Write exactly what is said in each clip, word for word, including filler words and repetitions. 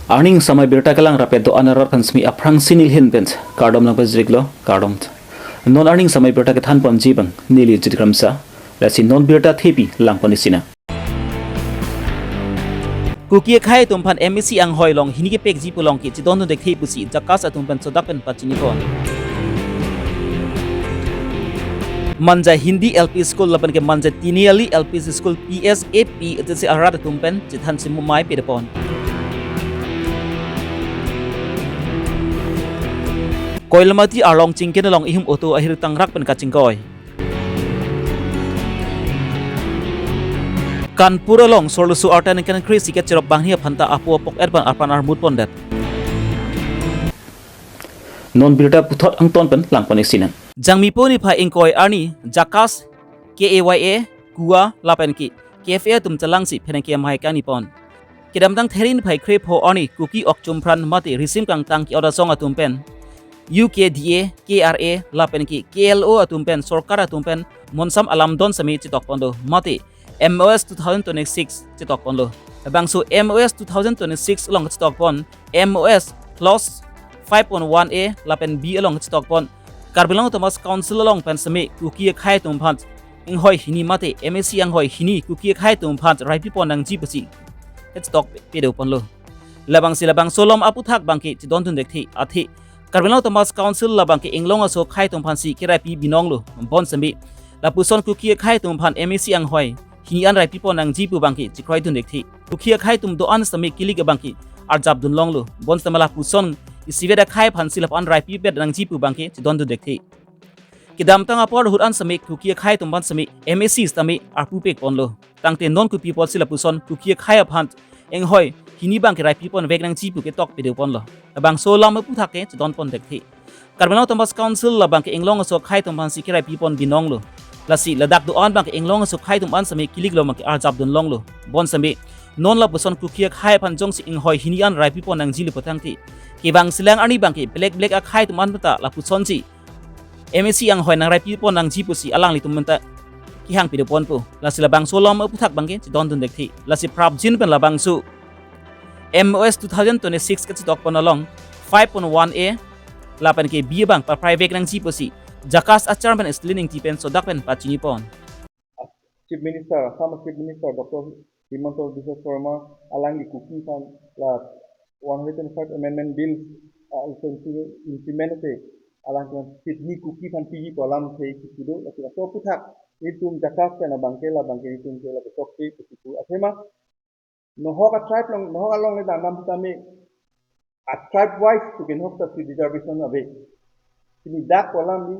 Arni samai birta kelang rapet do-an arat aphan simi aphrangsi nelihin pen kardom nangpajirlo, kardom. Non arni samai birta kethan ponji abang neli Jit Kramsa, lasi non birta thepi lang pon isi nang. Kuki akhei atum aphan M A C anghoi along hini kepekji pu along ke chedondun thekthe pusi JACAS atum pen sodak pen pachini pon. Manja Hindi L P School lapen ke Manja Tiniali L P School P S A P H S C arat atum pen chethan chimumai pede pon. Koilamati arlong chingkin along ihum auto ahir tangrak pen kachingkoi. Kanpur along sorlusu arta ningkan kre-isi kacherop banghini aphanta apo apok-et abang arpan armut pondet. Non birta puthot angton pen lang pon isi nang. Jangmi po niphai ingkoi arni JACAS, K A Y A, KUA lapen ke K F A atum chelangsi pherangke amahai kangni pon. Kedamtang Theri niphai krepho arni Kuki Okchum Pran mate Risim Kangtang ke-ot asong atum pen U K D A, K R A lapen ke K L O atum pen sorkar atum pen monsam alam don seme chetok pon do mate M O S two thousand twenty-six chetok ponlo. Labangso M O S two thousand twenty-six along chetok pon M O S clause five point one A lapen B along chetok pon Karbi Anglong Autonomous Council along pen seme Kuki akhei atum aphan anghoi hini mate M A C anghoi hini Kuki akhei atum aphan raipi pon nangji pusi chetok pede ponlo. Labangsi labangso alam aputhak abangke chedondun thekthe, athe Karbi Anglong Autonomous Council labangke inglong aso akhei atum aphansi keraipi binong lo, bonseme lapuson Kuki akhei atum aphan M A C anghoi hini an raipi pon nangji pu abangke chekroidun thekthe. Kuki akhei atum do-an seme kilik abangke arjapdun longlo, bonseme lapuson isivet akhei aphansi lapu-an raipi pet nangji pu abangke chedondun thekthe. Kedamtang apor ahut an seme Kuki akhei atum aphan seme M A C sitame arpu pek ponlo. Tangte non kopi apotsi lapuson Kuki akhei aphan anghoi hini abangke raipi pon vek nangji pu ketok pede ponlo. Labangso alam aputhak ke chedon pon thekthe. Karbi Anglong Autonomous Council labangke inglong aso akhei atum aphansi keraipi pon binong lo. Lasi ladak do-an abangke inglong aso akhei atum an seme kilik lo abangke arjapdun longlo, bonseme non lapuson Kuki akhei aphan jongsi anghoi hini an raipi pon nangji lo pu tangte kevangsilang arni abangke belek belek akhei atum an ta lapusonsi M A C anghoi nangraipi pon nangji pusi alanglitum anta kehang pede ponpo. Lasi labangso alam aputhak abangke chedondun thekthe. Lasi prapjin pen labangso M O S two thousand twenty-six kachetok pon along five point one A lapen ke B abang paprai vek nangji pusi JACAS a-chairman Stalin Ingti pen sodak pen pachini pon. Chief Minister, Assam Chief Minister Doctor Himanta Biswa Sarma alangli Kuki aphan la one hundred twenty-five Amendment Bill, ah, implement te alangli Sydney Kuki aphan piji pu alam the kipu do, lasi laso aputhak itum JACAS pen abangke labangke itum ke la ketok ke kipu athema nohok a-tribe along, nohok along le dam dam sitame a-tribe wise pu ke nohok ta si reservation ave. Sini dak pu alam ni,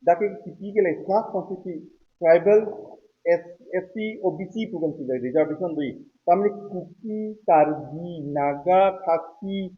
dak ke kipi ke le class aphan si pi, tribal, S-, S C, O B C pu kan si reservation do. Tamni Kuki, Karbi, Naga, Khasi,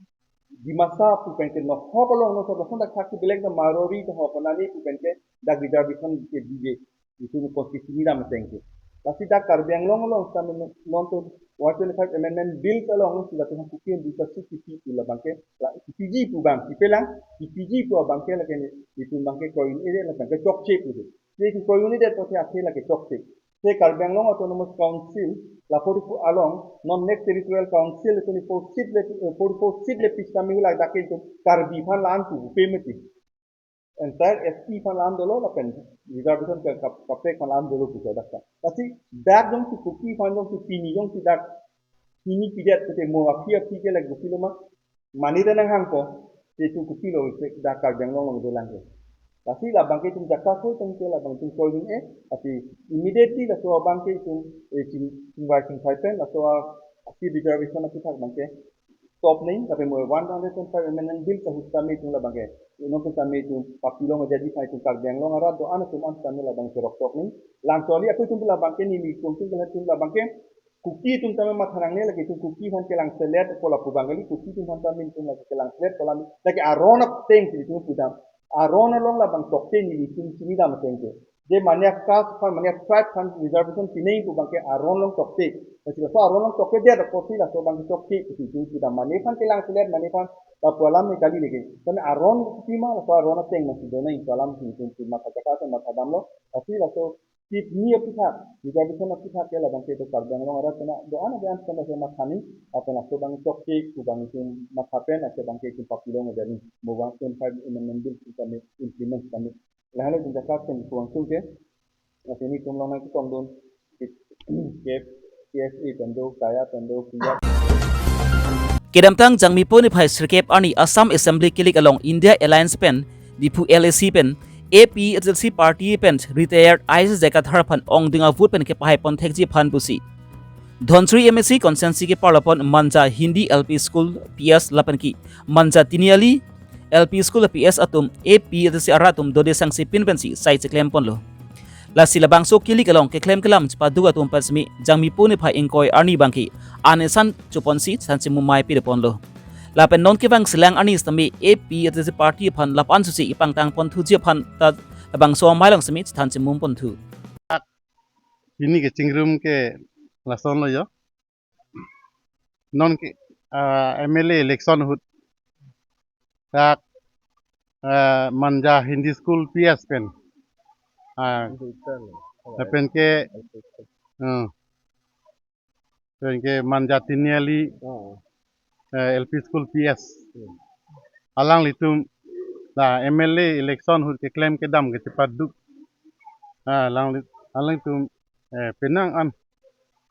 Dimasa pu pen ke nohok along, nohok along dak Khasi belek na Marwari to ho panani pu pen ke dak reservation ke bibe. Itum constitution dam ateng ke. Lasi dak Karbi Anglong along sitame non to one twenty-five Amendment Bill along si latum Kuki bisa si kipi pu labangke, la kipiji pu abang, kipelang, kipiji pu abangke lake ni, itum abangke kroidun-e labangke chokche pu de. Lake kroidun-e det pote athe lake chokche. Se Karbi Anglong Autonomous Council la forty-four along, non next territorial council twenty-four seat le, eh, forty-four seat le pista mihula dak ke itum Karbi aphan la-an pu pe mati. Entire S T aphan la-an dolo lapen reservation ke kap-, kaprek aphan la-an dolo pusi dak ta. Lasi dak jongsi Kuki aphan jongsi pini jongsi dak hini pidet kete mo aphi aphi ke lagi kopilo ma mane ta nanghangpo, te itum kopilo se dak Karbi Anglong along dolang ke. Lasi labangke itum JACAS atum ke labang itum kroidun-e, lasi immediately laso abangke itum, eh, ching-, chingvai chingphai pen laso a, a-seat reservation aputhak abangke stop nangji, lapen mo one hundred twenty-five Amendment Bill ahut sitame itum labangke, non pen sitame itum papilong ajadi aphan itum Karbi Anglong arat do-an atum an sitame labangke roktok nangji. Langcholi ako itum labangke neli kungtung kena itum labangke Kuki atum tame matha nangne lake itum Kuki aphan kelangselet pu lapu abang kali, Kuki atum aphan tame itum lake kelangselet pu alam lake aron ateng si itum pudam. Aron along labang tokte neli itum chini dam ateng ke. Je mane a-caste aphan, mane a-tribe aphan reservation pinangji pu abangke aron along tokte. Lasi laso aron along tokte det apotsi laso abangke chokche pusi itum pudam. Mane aphan kelangselet, mane aphan lapu alam ni kali lake. Tame aron kopima laso aron ateng masi donangji pu alam si itum pudam, matha JACAS atum matha damlo. Lasi laso kidney aphuthak, reservation aphuthak ke labang ke itum Karbi Anglong arat kena do-an abang kena se mathani, lapen laso abang chokche ku abang itum matha pen ase abang ke itum papilong ejani, mo one twenty-five amendment bill itum kami implement kami. Lahelo itum jakat pen kuang sung ke, lasi nelitum along nangketongdun, ke P S A pen do, kaya pen do, kuya. Kedamtang Jangmi po niphai sirkep arni Assam Assembly kilik along India Alliance pen, Diphu L A C pen, A P H L C party pen retired I A S J Kathar aphan ongdung avote pen kepahai pon thekji aphan pusi Dhonsiri M A C constituency ke parlapon Manja Hindi L P School P S lapen ke Manja Tiniali L P School P S atum A P H L C arat atum dode sangse pin pensi sai cheklem ponlo. Lasi labangso kilik along keklem kelam chepaduk atum pen semi Jangmi po niphai ingkoi arni abang ke anesan choponsi chethan chemumai pide ponlo. Lapen non kevang selang arni sitame A P H L C party aphan lapu-an susi ipangtang ponthuji aphan ta labangso amei along semi chethan chemum ponthu. Pini kechingrum ke lason lo jo. Non ke, ah, M L A election ahut dak, ah, Manja Hindi School P S pen. Ah, lapen ke, hmm, lapen ke Manja Tiniali, eh, L P School P S. Alanglitum la M L A election ahut keklem kedam ke chepaduk. Ah, alangli-, alanglitum, eh, penang an,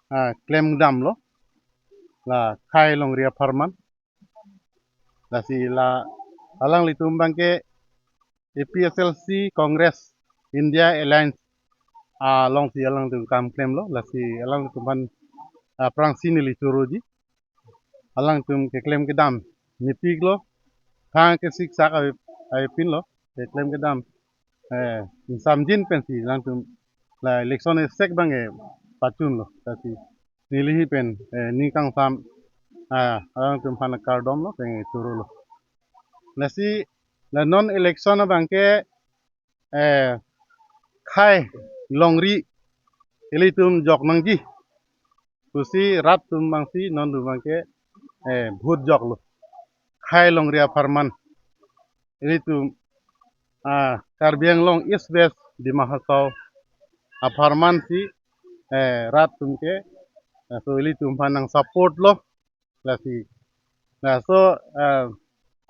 ah, klem damlo. La khei longri apharman. Lasi la alanglitum abang ke A P H L C Congress India Alliance alongsi alangtum kam klemlo, lasi alangtum aphan, ah, aphrangsi neli choroji. Alangtum keklem kedam mepiklo, thang kesik sak ave, avepinlo, keklem kedam, eh, ingsamjin pensi alangtum la election esek abang ke pachunlo, lasi neli hi pen, eh, ning kangsam, ah, alangtum aphan kardomlo, pen chorolo. Lasi la non election abang ke, eh, khei longri ilitum jok nangji pusi rat atum abangsi non atum abang ke, eh, vote joklo. Khei longri apharman ilitum, ah, Karbi Anglong East West Dima Hasao apharman si, eh, rat atum ke, eh, so ilitum aphan nang support lo. Lasi, laso, eh,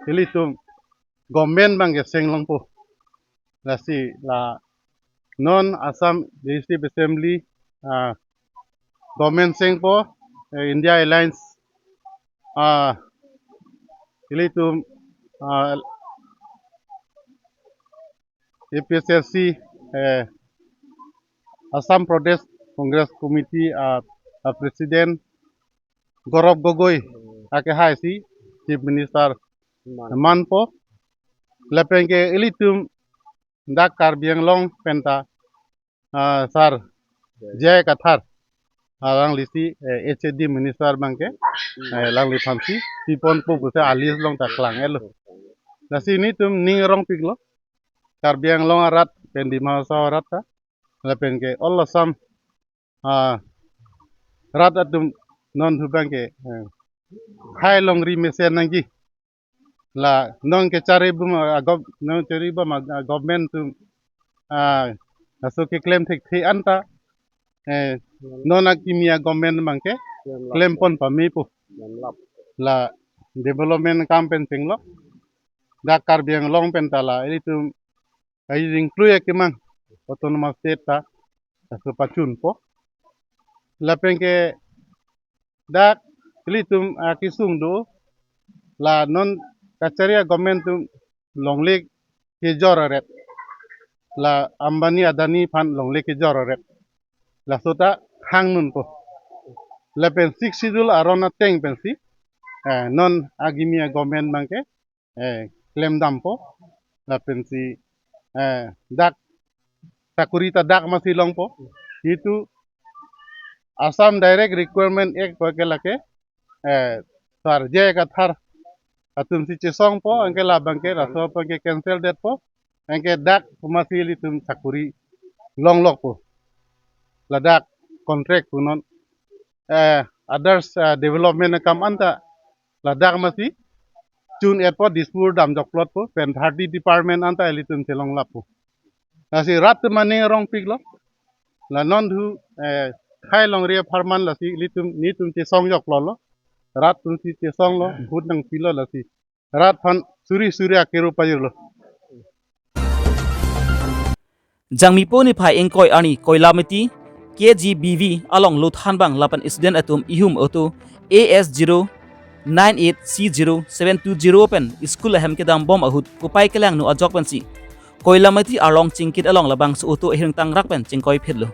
ilitum government abang ke seng longpo. Lasi la non Assam Legislative Assembly, ah, government sengpo, eh, India Alliance, ah, ilitum, ah, A P H L C, eh, Assam Pradesh Congress Committee, ah, ah, President Gaurav Gogoi akehai si Chief Minister manpo. Lapen ke ilitum dak Karbi Anglong penta, ah, Sir J I Kathar, alangli si, eh, H A D Minister abang ke, eh, alangliphan si piponpo pusi a-list along ta klang-etlo. Lasi nelitum ning rongpiklo, Karbi Anglong arat pen Dima Hasao arat ta, lapen ke all Assam, ah, rat atum non thu abang ke, eh, khei longri mesen nangji. La non kechari bom a gov-, non chari bom a government atum, ah, laso keklem thekthe anta, eh, non akimi a government abang ke klem pon pamepo. La development akam pen chenglo. Dak Karbi Anglong penta la ilitum ai ringklui akemang Autonomous State ta laso pachunpo. Lapen ke dak ilitum akesung do, la non kachari a government atum longle kejor aret, la Ambani Adani aphan longle kejor aret, laso ta hang nunpo. Lapen Sixth Schedule aron ateng pensi, eh, non akimi a government abang ke, eh, klem dampo, lapensi, eh, dak sakuri ta dak masi longpo. Itu Assam Direct Recruitment Act pu ke lake, eh, Sir J I Kathar atum si chesongpo, anke labang ke laso abang ke cancel detpo, anke dak masi ilitum sakuri longlokpo. Ladak contract pu non, eh, others, eh, development akam anta ladak masi chun-etpo, Dispur damjokplotpo, pen thirty department anta ilitum chelonglappo. Lasi rat atum aning rongpiklo. La non thu, eh, khei longri apharman lasi ilitum, netum chesong joklolo. Rat atumsi chesonglo, vote nangpilo lasi. Rat aphan suri suri akeru pajirlo. Jangmipo niphai ingkoi arni Koilamati K G B V along lothan abang lapen student atum ihum auto A S zero nine eight C zero seven two zero pen school ahem kedam bom ahut kopai kelangno ajok pensi Koilamati arlong chingkit along labangso auto ahireng tangrak pen chingkoi phitlo.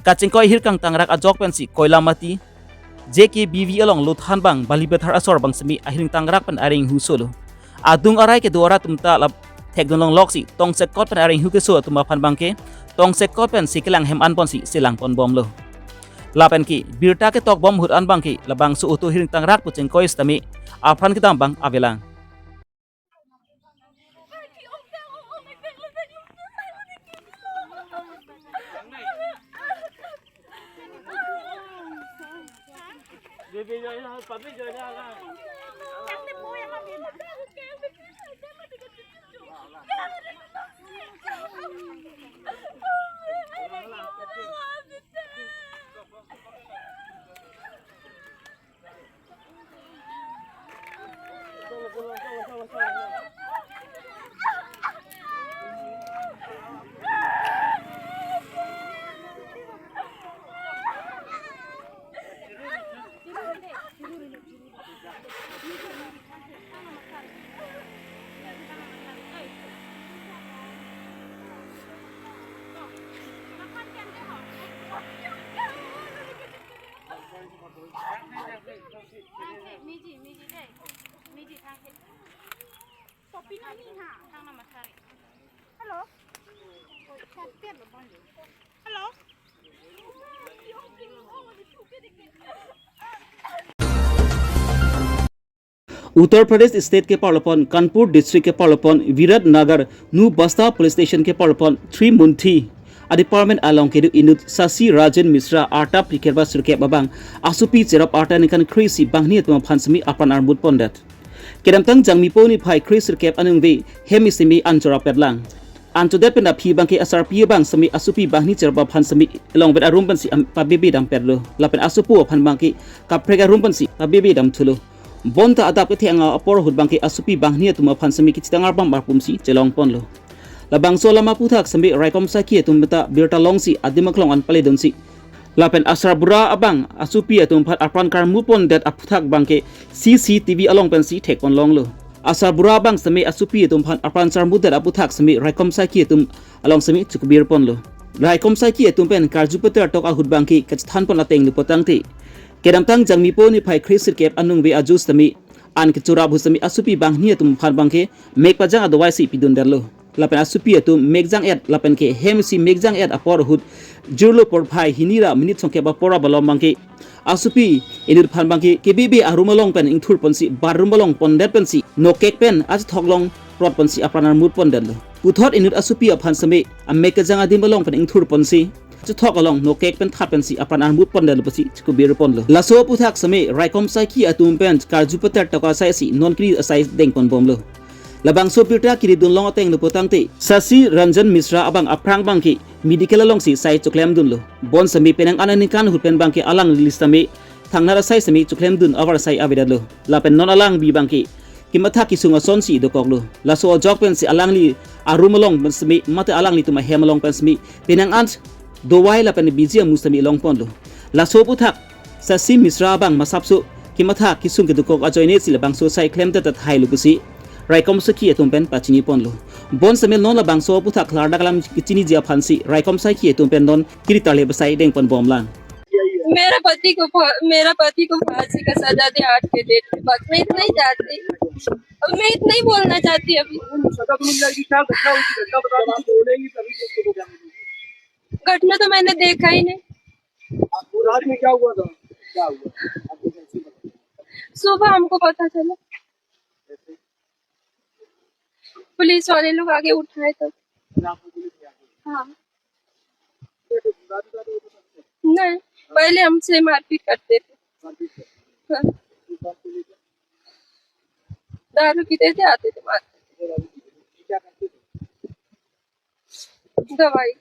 Kachingkoi ahireng tangrak ajok pensi Koilamati J K B V along lothan abang Balipathar asor abang semi ahireng tangrak pen areng hu solo. Adung arai kedo arat atum ta lap thekdun longloksi tongsekot pen areng hu keso atum aphan abangke tongsekot pensi kelang hem an ponsi selang pon bomlo. Lapen ke birta ketok bom ahut an abangke labangso auto ahireng tangrak pu chingkoi sitame apran kedam abang avelang. Hello. Hello. Uttar Pradesh State ke parlopon, Kanpur District ke parlopon, Virat Nagar New Basta Police Station ke parlopon, Trimunthi a-department along kedo inut Sasi Rajen Mishra arta phlikep ba sirkep abang asopi cherap arta ningkan kre-isi banghini atum aphan semi apran armut pondet. Kedamtang Jangmipo niphai kre sirkep aningve hem semi anchorapet lang. Anchodet pen aphi abangke asarpi abang semi asopi banghini cherap aphan semi elongvet arum pensi am-, pabebe dampetlo. Lapen asopo aphan abangke kaprek arum pensi pabebe damthulo. Bonta adap kethe anga apor ahut abangke asopi banghini atum aphan semi kachethang arbam arpumsi chelong ponlo. Labangso alam aphuthak semi raikom saikhi atum ta birta longsi adim aklong an paledunsi. Lapen asarbura abang asopi atum aphan apran karmu pondet aphuthak abangke C C T V along pensi thek pon longlo. Asarbura abang semi asopi atum aphan apran charmudet aphuthak semi raikom saikhi atum along semi chukbir ponlo. Raikom saikhi atum pen karju peter tok ahut abangke kachethan pon ateng lupo tangte, kedamtang Jangmipo niphai kre sirkep aningve ajut semi an kechura ahut semi asopi banghini atum aphan abangke mek pajang adawai si pidundetlo. Lapen asopi atum mek jang-et lapen ke hem si mek jang-et apor ahut jirlo porphai hini ra minute songkep apor abalom abangke asopi inut aphan abangke kebebe arum along pen ingthur ponsi bathroom along pondet pensi nokek pen achethok along rot ponsi apran armut pondetlo. Puthot inut asopi aphan semi amek kejang adim along pen ingthur ponsi chethok along nokek pen that pensi apran armut pondetlo pusi chukbir ponlo. Laso aphuthak semi raikom saikhi atum pen karju peter tok asai si non kiri asai deng pon bomlo. Labangso birta kiri dun long ateng lupo tangte, Sasi Rajen Mishra abang aphrang abangke medical alongsi sai choklemdunlo. Bon semi penang an aningkan ahut pen abangke alangli semi thangnat asai semi choklemdun avar asai avedetlo. Lapen non alangbi abangke kematha kesung asonsi dokoklo. Laso ajok pensi alangli arum along pen semi mate alanglitum ahem along pen semi penang an dawai lapen biji amu semi long ponlo. Laso aphuthak Sasi Mishra abang masapso kematha kesung kedokok ajoine si labangso sai klemdet tahai lo pusi raikom saikhi atum pen pachini ponlo. Bon semi non labangso aphuthak klardak alam kechiniji aphansi raikom saikhi atum pen non kiri tarle ba sai deng pon bomlang. मेरा पति को फा-, मेरा पति को फांसी का सजा दे आज के डेट के बाद। मैं इतना ही चाहती, अब मैं इतना ही बोलना चाहती अभी। सजा तो मिल जाएगी, क्या घटना हुई थी? घटना बता दीजिए, घटना तो मैंने देखा ही नहीं। आपको रात में क्या हुआ था? क्या हुआ? आपको कैसे पता? सुबह हमको पता चला, पुलिस वाले लोग आके उठाए तब। फिर आपको पुलिस ले आके? हाँ। नहीं, पहले हमसे मारपीट करते थे। मारपीट करते थे? हाँ। फिर बात को लेकर? दारू पीते थे, आते थे, मारते थे। फिर अभी क्या करते थे? दवाई।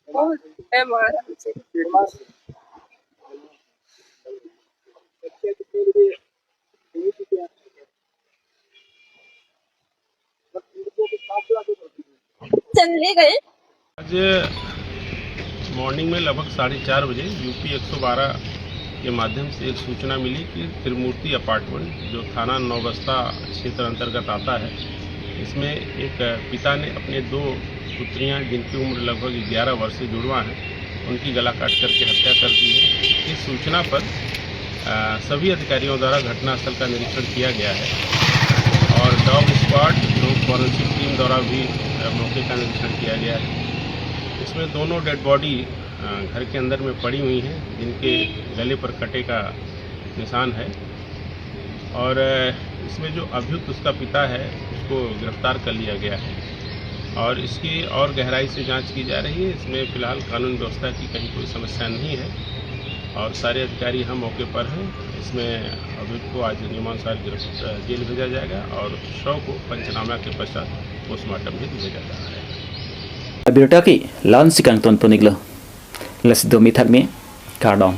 बहुत बीमार है मुझे। चली गई। आज मॉर्निंग में लगभग साढ़े चार बजे यूपी एक सौ बारह के माध्यम से एक सूचना मिली कि त्रिमूर्ति अपार्टमेंट, जो थाना नौबस्ता क्षेत्र अंतर्गत आता है, इसमें एक पिता ने अपने दो पुत्रियां, जिनकी उम्र लगभग ग्यारह वर्ष से जुड़वा है, उनकी गला काट करके हत्या कर दी है। इस सूचना पर अ, सभी अधिकारियों द्वारा घटनास्थल का निरीक्षण किया गया है और डॉग स्क्वाड एवं फॉरेंसिक टीम द्वारा भी अ, मौके का निरीक्षण किया गया है। इसमें दोनों डेड बॉडी अ, घर के अंदर में पड़ी हुई हैं, जिनके गले पर कटे का निशान है और अ, इसमें जो अभियुक्त उसका पिता है, उसको गिरफ्तार कर लिया गया है और इसकी और गहराई से जांच की जा रही है। इसमें फिलहाल कानून व्यवस्था की कहीं कोई समस्या नहीं है और सारे अधिकारी यहाँ मौके पर हैं। इसमें अभियुक्त को आज नियमानुसार गिरफ्त जेल भेजा जाएगा और शव को पंचनामा के पश्चात पोस्टमार्टम हेतु भेजा जा रहा है। Abirta ke laun si kangton pon-iklo. Lasi do mithak me, kardom.